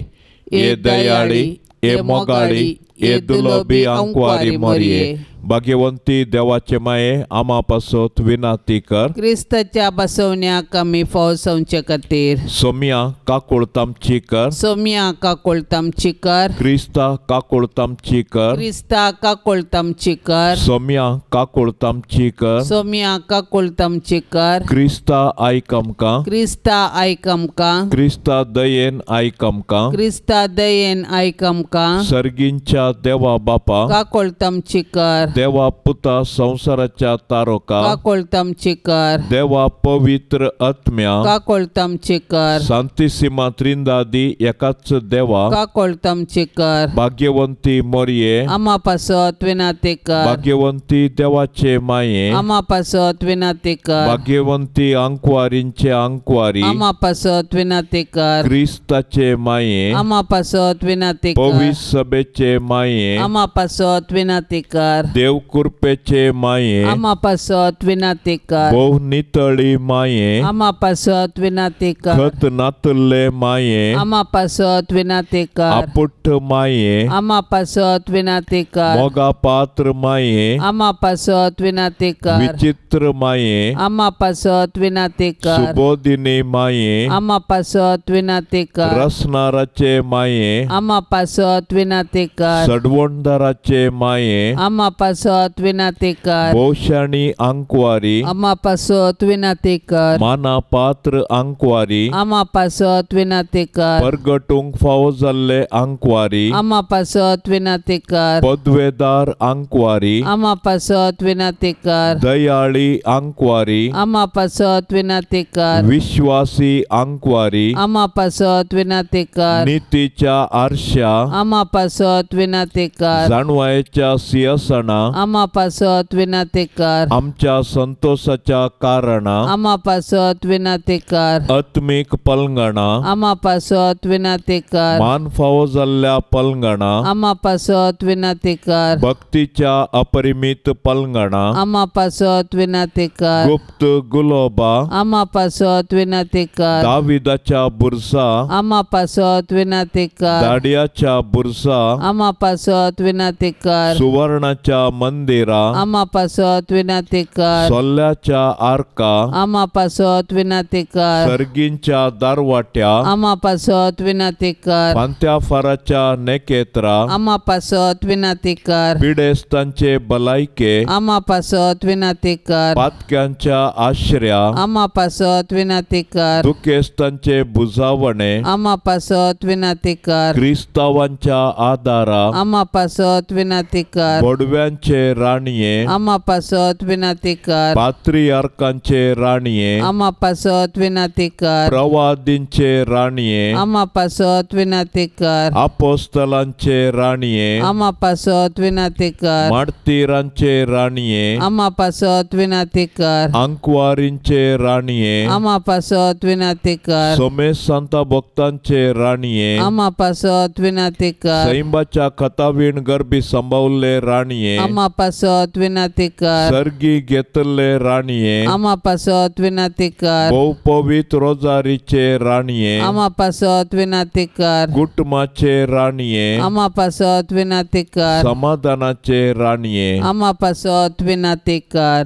हे दयाळी, हे मोगाळी, हे दुलोबी आंकवारी मरिये, भाग्यवंती देवाचे माये आमा पासत विनंती कर। क्रिस्ताच्या बसवण्याक आमी फौसवचे खातीर। सोम्या काकुळतामची कर, सोम्या काकुळतामची कर, क्रिस्ता काकुळतामची कर, क्रिस्ता काकुळतामची कर, सोम्या काकुळतामची कर, सोम्या काकुळतामची कर, क्रिस्ता आयक आमकां, क्रिस्ता आयक आमकां, क्रिस्ता दयेन आयक आमकां, क्रिस्ता दयेन आयक आमकां, सर्गींच्या देवा बापा काकुळतामची कर, देवा पुता संवसाराच्या तारोका काकुळतामची कर, देवा पवित्र आत्म्या काकुळतामची कर, सांतिसिमा त्रिंदादी एकाच देवा काकुळतामची कर, भाग्यवंती मरिये आमा पासत विनंती कर, भाग्यवंती देवाचे माये आमा पासत विनंती कर, भाग्यवंती आंकवारींचे आंकवारी आमा पासत विनंती कर, क्रिस्ताचे माये आमा पासत विनंती कर, पवित्र सभेचे माये आमा पासत विनंती कर, देव कृपेचे माये आमा पासत विनंती कर, भोव नितळी माये आमा पासत विनंती कर, खत नातल्ले माये आमा पासत विनंती कर, आपुट्ट माये आमा पासत विनंती कर, मोगा पात्र माये आमा पासत विनंती कर, विचित्र माये आमा पासत विनंती कर, सुबोधिनी माये आमा पासत विनंती कर, रसनाराचे माये आमा पासत विनंती कर, सडवणदाराचे माये आमा पासत विनाती कर। भोवशाणी आंकवारी आमा पासत विनाती कर। माना पात्र आंकवारी आमा पासत विनाती कर। परगटूंक फावो जाल्ले आंकवारी आमा पासत विनाती कर। पदवेदार आंकवारी आमा पासत विनाती कर। दयाळी आंकवारी आमा पासत विनाती कर। विश्वासी आंकवारी आमा पासत विनाती कर। नितीच्या आरशा आमा पासत विनाती कर। जाणवायेच्या सिंहासना आमा पासत विनाती कर। आमच्या संतोषाच्या कारणा आमा पासत विनाती कर। आत्मीक पलंगणा आमा पासत विनाती कर। मान फावो जाल्ल्या पलंगणा आमा पासत विनाती कर। भक्तीच्या अपरिमित पलंगणा आमा पासत विनाती कर। गुप्त गुलोबा आमा पासत विनाती कर। दाविदाच्या बुरसा आमा पासत विनाती कर। दाडियाच्या बुरसा आमा पासत विनाती कर। सुवर्णाच्या मंदिरा आमा पासत विनाती कर। सोल्ल्याच्या आर्का आमा पासत विनाती कर। सर्गींच्या दारवाट्या आमा पासत विनाती कर। फांत्या फाराच्या नेकेत्रा आमा पासत विनाती कर। पिडेस्तांचे बलायके आमा पासत विनाती कर। पातक्यांच्या आश्र्या आमा पासत विनाती कर। दुखेस्तांचे बुजावणे आमा पासत विनाती कर। क्रिस्तावांच्या आदारा आमा पासत विनाती कर। बोडव्यांचे राणये आमा पासत विनाती कर। पात्रियार्कांचे राणये आमा पासत विनाती कर। प्रवादींचे राणये आमा पासत विनाती कर। आपोस्तलांचे राणये आमा पासत विनाती कर। मार्तीरांचे राणये आमा पासत विनाती कर। आंकवारींचे राणये आमा पासत विनाती कर। सोमेश सांता भक्तांचे राणये आमा पासत विनाती कर। सैंबाच्या खतावीण गर्भी संभावल्ले राणये आमा पासत विनाती कर। सर्गी घेतल्ले राणये आमा पासत विनाती कर। भोव पवित्र रोजारीचे राणये आमा पासत विनाती कर। कुटुंबाचे राणये आमा पासत विनाती कर। समाधानाचे राणये आमा पासत विनाती कर।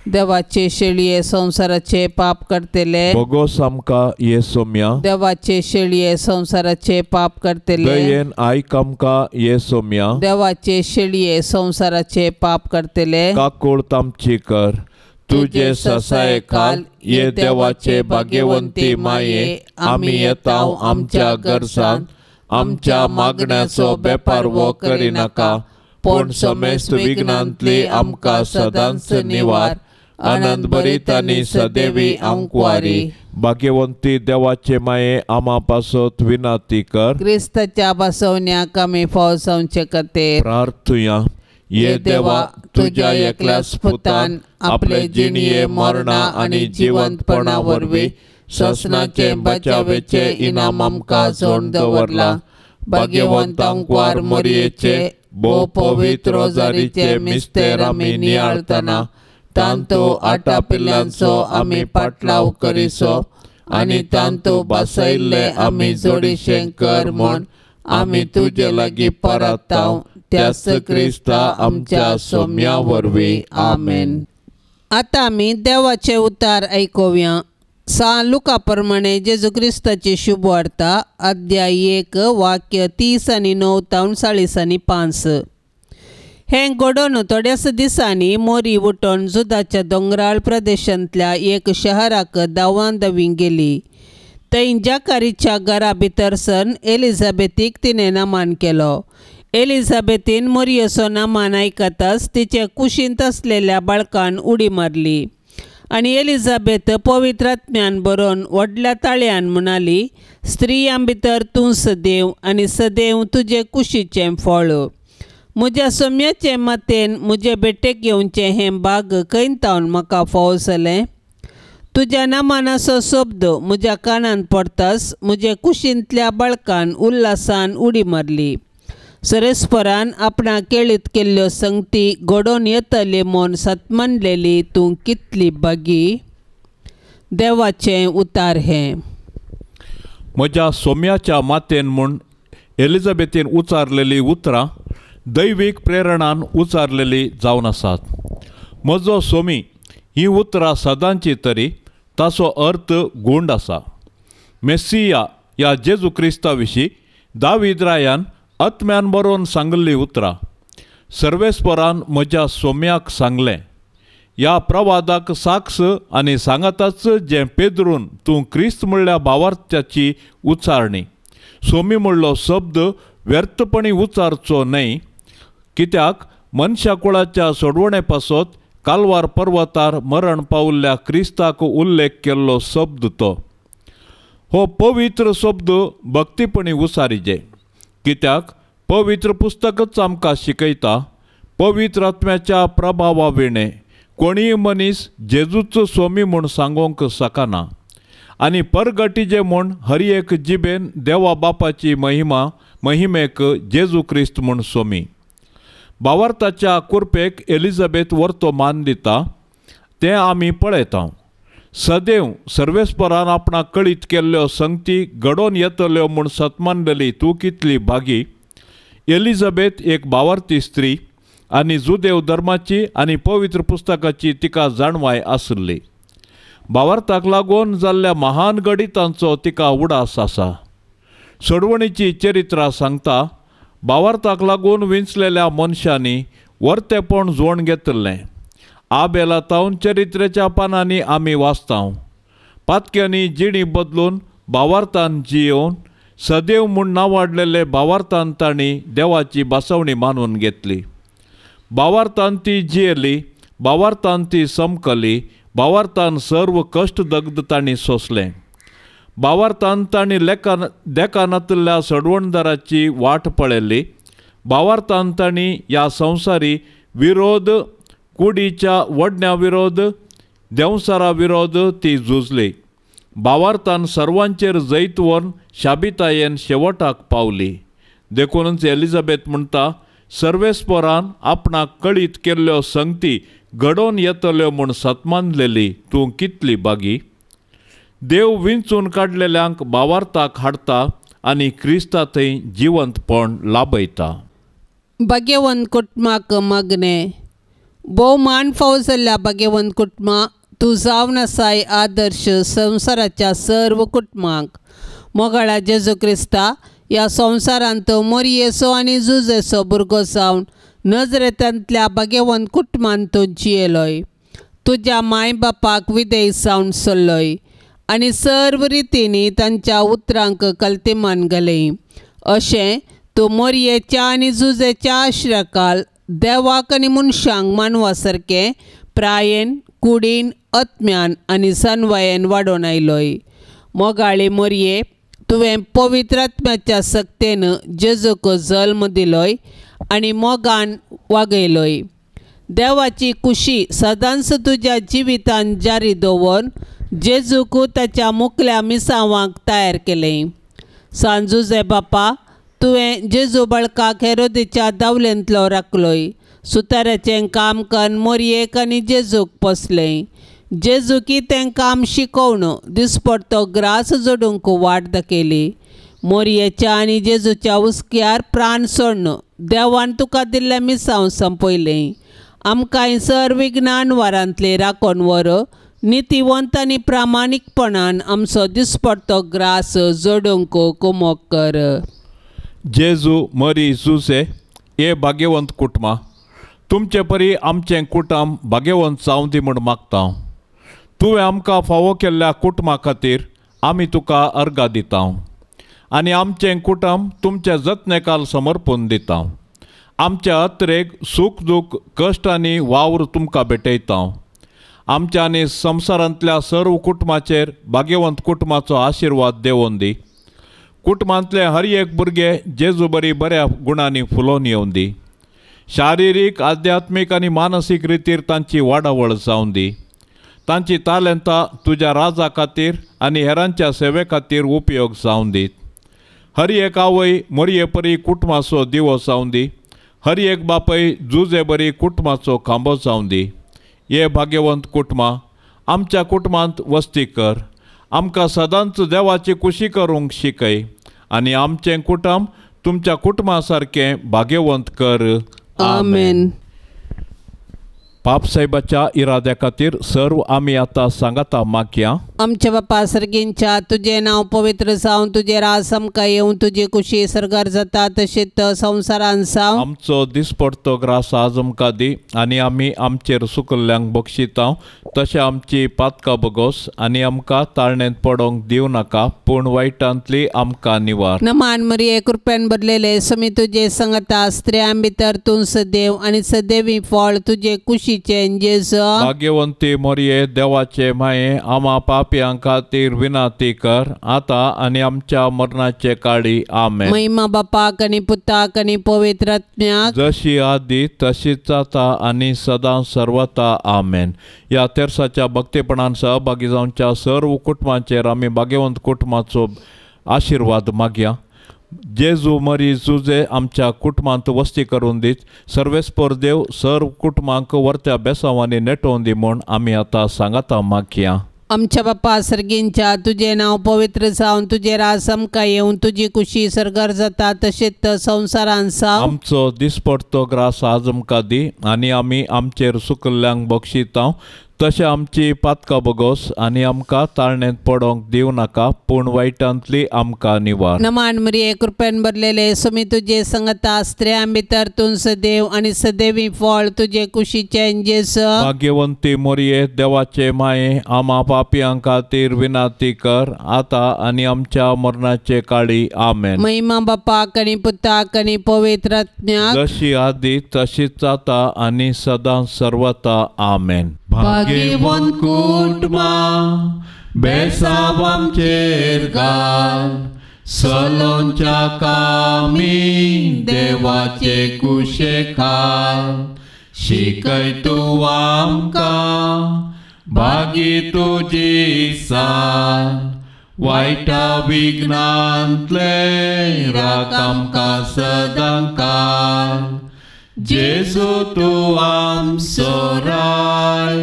देवाचे शेळये संसाराचे पाप करतले भोगोस आमकां ये सोम्या। देवाचे शेळये संसाराचे पाप करतले दयेन आयक आमकां ये सोम्या। देवाचे शेळये संसाराचे पाप करतले काकूळत आमची कर। तुझे ससायेखाल ये देवाचे भाग्यवंती माये आमी येता आमच्या गरजान आमच्या मागण्याचो बेपारवो करिनाका पूण समेस्त विघ्नांतली आमकां सदांच निवार। आनंद भरीत आनी सदैवी आंकवारी भाग्यवंती देवाचे माये आमा पासत विनंती कर। क्रिस्ताच्या बसवण्याक आमी फाव जावचे खातीर प्रार्थुया। ये देवा तुझ्या एकल्याच पुतान आपले जिणये मरणा आनी जिवंतपणा वरवीं ससनाचे बचावेचे इनाम आमकां जोडून दवरला। भाग्यवंत आंकवार मोरयेचे भोव पवित्र रोजारीचे मिस्तेर आमी नियाळतना तांतो आटा पिल्लांचो आमी पाटलाव करिसो आनी तांतो बसयल्ले आमी जोडीशें कर म्हूण आमी तुजे लागीं परताव त्याच क्रिस्ता आमच्या सोम्या वरवीं आमेन। आतां आमी देवाचे उतार आयकुया। सा लुका प्रमाणे जेजू क्रिस्ताची शुभ वार्ता अध्याय 1 वाक्य 30 आनी 9 तावन 40 आनी 5। हें घडोवन थोड्याच दिसांनी मोरी उठोन जुदाच्या दोंगराळ प्रदेशांतल्या एक शहराक धांवान धांवी गेली। थंय जाकारीच्या घरा भितर सन एलिझाबेथीक तिणें नमान केलो। एलिझाबेथीन मोरयेचो नमान आयकताच तिचे कुशींत आसलेल्या बाळकान उडी मारली आनी एलिझाबेथ पवित्र आत्म्यान बरोवन व्हडल्या ताळ्यान म्हणाली, स्त्रियां भितर तूं सदैव आनी सदैव तुजे कुशीचें फळ। म्हज्या सोम्याचे मातेन म्हजे भेटेक येवचें हें भाग खंय तावन म्हाका फावो जालें? तुज्या नामानाचो शब्द म्हज्या कानांत पडताच म्हजे कुशींतल्या बाळकान उल्हासान उडी मारली। सरेस्परान आपणा केळीत केल्ल्यो संगती घडोवन येतली म्हूण सतमानलेली तूं कितली भागी। देवाचें उतार हें। म्हज्या सोम्याच्या मातेन म्हूण एलिझाबेथीन उचारलेली उतरां दैवीक प्रेरणान उचारलेली जावन आसात। म्हजो सोमी ही उतरां सदांची तरी ताचो अर्थ गूंड आसा। मेसिया ह्या जेजू क्रिस्ता विशीं दावीद रायान आत्म्यान बरोवन सांगिल्ली उतरां सर्वेस्परान म्हज्या सोम्याक सांगलें, ह्या प्रवादाक साक्ष आनी सांगाताच जें पेदरून तूं क्रिस्त म्हणल्या भावार्थ्याची उच्चारणी. सोमी म्हणलो शब्द व्यर्थपणी उच्चारचो न्हय, कित्याक मनशा कुळाच्या सोडवणे पासत कालवार पर्वतार मरण पावल्ल्या क्रिस्ताक उल्लेख केल्लो शब्द तो. हो पवित्र शब्द भक्तीपणी उसारीजे, कित्याक पवित्र पुस्तकच आमकां शिकयता, पवित्र आत्म्याच्या प्रभावा विणें कोणीय मनीस जेजूचो स्वामी म्हूण सांगोंक शकना आनी परगटीजे म्हूण हर एक जिबेन देवा बापाची महिमा महिमेक जेजू क्रिस्त म्हूण स्वामी. भावार्थाच्या कुरपेक एलिझाबेथ वर्तो मान दिता तें आमी पळयता. सदैव सर्वेस्परान आपणाक कळीत केल्ल्यो संगती घडोवन येतल्यो म्हूण सतमानलेली तूं कितली भागी. एलिझाबेथ एक भावार्थी स्त्री आनी जुदेव धर्माची आनी पवित्र पुस्तकाची तिका जाणवाय आसली. भावार्थाक लागून जाल्ल्या महान गणितांचो तिका उडास आसा. सोडवणीची चरित्रां सांगता, भावार्थाक लागून विंचलेल्या मनशांनी वर्तेपण जोण घेतिल्लें. आबेला तावन चरित्रेच्या पानांनी आमी वाचता, पातक्यांनी जिणी बदलून भावार्थान जियोवन सदैव म्हूण नांवाडलेले भावार्थान तांणी देवाची बासवणी मानून घेतली. भावार्थान ती जियेली, भावार्थान ती समकली, भावार्थान सर्व कश्ट दग्ध तांणी सोंसलें. भावार्थान तांणी देखानातिल्ल्या सडवणदाराची वाट पळयली. भावार्थान तांणी ह्या संवसारी विरोध, कुडीच्या वडण्या विरोध, देंवसारा विरोध ती झुजली. भावार्थान सर्वांचेर जैत व्हरून शाबितायेन शेवटाक पावली. देखूनच एलिझाबेथ म्हणटा, सर्वेस्परान आपणाक कळीत केल्ल्यो संगती घडोवन येतल्यो म्हूण सतमानलेली तूं कितली बागी. देव विंचून काडलेल्यांक भावार्थाक हाडटा आनी क्रिस्ता थंय जिवंतपण लाभयता. भाग्यवंत कुटुंबाक मागणें. भोव मान फाव जाल्ल्या भाग्यवंत कुटुंबा, तूं जावन आसाय आदर्श संवसाराच्या सर्व कुटुंबांक. मोगाळा जेजू क्रिस्ता, ह्या संवसारांत मोरयेचो आनी जुजेचो भुरगो जावन नजरेतांतल्या भाग्यवंत कुटुंबांत तूं जियेलोय. तुज्या माय बापाक विदेय जावन सरलोय आनी सर्व रितींनी तांच्या उतरांक कल्तिमान घालें. अशें तूं मोरयेच्या आनी जुजेच्या आश्रकाल देवाक आनी मनशांक मानवा सारकें प्रायेन, कुडीन, आत्म्यान आनी सनवायेन वाडोवन आयलोय. मोगाळी मोरये, तुवें पवित्र आत्म्याच्या सक्तेन जेजूक जल्म दिलोय आनी मोगान वागयलोय. देवाची खुशी सदांच तुज्या जिवितान जारी दवरून जेजूक ताच्या मुकल्या मिसांवांक तयार केलें. सांजुजे बापा, तुवें जेजू बाळकाक हेरोदीच्या दावलेंतलो राखलोय. सुताराचें काम कन्न मोरयेक आनी जेजूक पोसलें. जेजूकी तें काम शिकोवन दिसपडतो ग्रास जोडूंक वाट दाखयली. मोरयेच्या आनी जेजूच्या हुस्क्यार प्राण सोडून देवान तुका दिल्लें मिसांव संपयलें. आमकां सर विज्ञान वारांतलें राखोन व्हर, नितीवंत आनी प्रामाणीकपणान आमचो दिसपडतो ग्रास जोडूंक कुमोक कर. जेजू, मरी, जुजे हे भाग्यवंत कुटुंबां, तुमचे परी आमचें कुटुंब भाग्यवंत जावं दी म्हूण मागता. तुवें आमकां फावो केल्ल्या कुटुंबा खातीर आमी तुका अर्गां दिता आनी आमचें कुटुंब तुमच्या जतनेकाल समर्पून दिता. आमच्या अत्रेक सूख दूख, कश्ट आनी वावर तुमकां भेटयता. आमच्या आनी संवसारांतल्या सर्व कुटुंबाचेर भाग्यवंत कुटुंबाचो आशिर्वाद देवोन दी. कुटुंबांतले हर एक भुरगे जेजू बरी बऱ्या गुणांनी फुलोवन येवन दी. शारिरीक, आध्यात्मीक आनी मानसीक रितीर तांची वाडावळ जावन दी. तांची तालेंतां तुज्या राजा खातीर आनी हेरांच्या सेवे खातीर उपयोग जावन दीत. हर एक आवय मोरये परी कुटुंबाचो दिवो जावन दी. हर एक बापय जुजे बरी कुटुंबाचो खांबो जावन दी. हे भाग्यवंत कुटुंबां, आमच्या कुटुंबांत वस्ती कर. आमकां सदांच देवाची खुशी करूंक शिकय आनी आमचें कुटुंब तुमच्या कुटुंबा सारकें भाग्यवंत कर. आमेन. पाप साहेबाच्या इराद्या खातीर सर्व आमी आतां सांगाता मागया. आमच्या बापा सर्गींच्या तुजें नांव पवित्र जावं, तुजें राज आमकां येवं, तुजी कुशी सर्गार जाता तशेंच संवसारान जावं. आमचो दिसपडतो ग्रास आज आमकां दी आनी आमी आमचेर सुकल्ल्यांक बक्षितांव तशें आमची पातकां बगोस आनी आमकां ताळणेंत पडोंक दिवं नाका पूण वायटांतली आमकां निवार. नमान मरिये कृपेन भरलेले समी तुजे संगता, स्त्रियां भितर तूं सदैव आनी सदैवी फळ तुजे कुशीचें जेजू. भाग्यवंती मरिये देवाचे माये आमा पापयां खातीर विनाती कर आतां आनी आमच्या मरणाचे काळी. आमेन. महिमा बापाक आनी पुताक आनी पवित्र आत्म्याक, जशी आदी तशीच आतां आनी सदां सर्वता. आमेन. ह्या तेर्साच्या भक्तीपणान सहभागी जावच्या सर्व कुटुंबांचेर आमी भाग्यवंत कुटुंबाचो आशिर्वाद मागया. जेजू मरी जुजे आमच्या कुटुंबांत वस्ती करून दीत सर्वेस्पर देव सर्व कुटुंबांक वर्त्या बेसांवांनी नेटोवन दी म्हूण आमी आतां सांगाता मागया. आमच्या बापा सर्गींच्या तुजें नांव पवित्र जावं, तुजें राज आमकां येवं, तुजी कुशी सर्गार जाता तशेंच संवसारान जावं. आमचो दिसपडतो ग्रास आज आमकां दी आनी आमी आमचेर सुकल्ल्यांक बक्षितांव तशें आमची पातकां बगोस आनी आमकां ताळणेंत पडोंक दिवं नाका पूण वायटांतली आमकां निवार. नमान मरिये कृपेन भरलेले समी तुजे संगता, स्त्रियां भितर तूं सदैव आनी सदैवी फळ तुजे कुशीचें जेजू. भाग्यवंती मरिये देवाचे माये आमा पापयां खातीर विनाती कर आतां आनी आमच्या मरणाचे काळी. आमेन. महिमा बापाक आनी पुताक आनी पवित्र आत्म्याक, जशी आदी तशीच आतां आनी सदां सर्वता. आमेन. भाग्यवंत कुटुंबां बेसांव आमचेर घाल, सलोंच्या कामी देवाचे कुशे खाल, शिकय तूं आमकां भागी तुजी साल, वायटा विघ्नांतले राख आमकां सदां काल. जेजू तूं आमचो राय,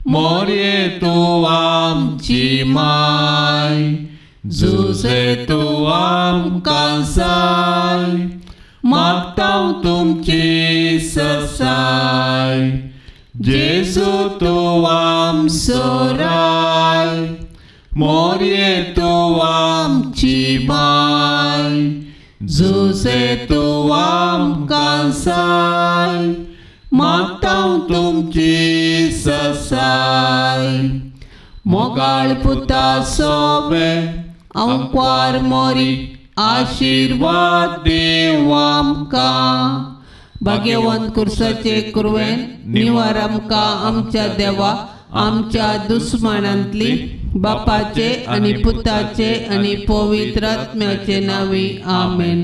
मोरये तूं आमची माय, जुजे तूं आमकां जाय, मागता तुमची ससाय. जेजू तूं आमचो राय, मोरये तूं आमची माय, जुजे तूं आमकां जाय, मागता तुमची ससाय. मोगाळ पुता सोबे अंकवार मोरी आशिर्वाद देव आमकां. भाग्यवंत कुर्साचे कुरवेन निवार आमकां आमच्या देवा आमच्या दुस्मानांतली, बापाचे आनी पुताचे आनी पवित्र आत्म्याचे नांवी. आमेन.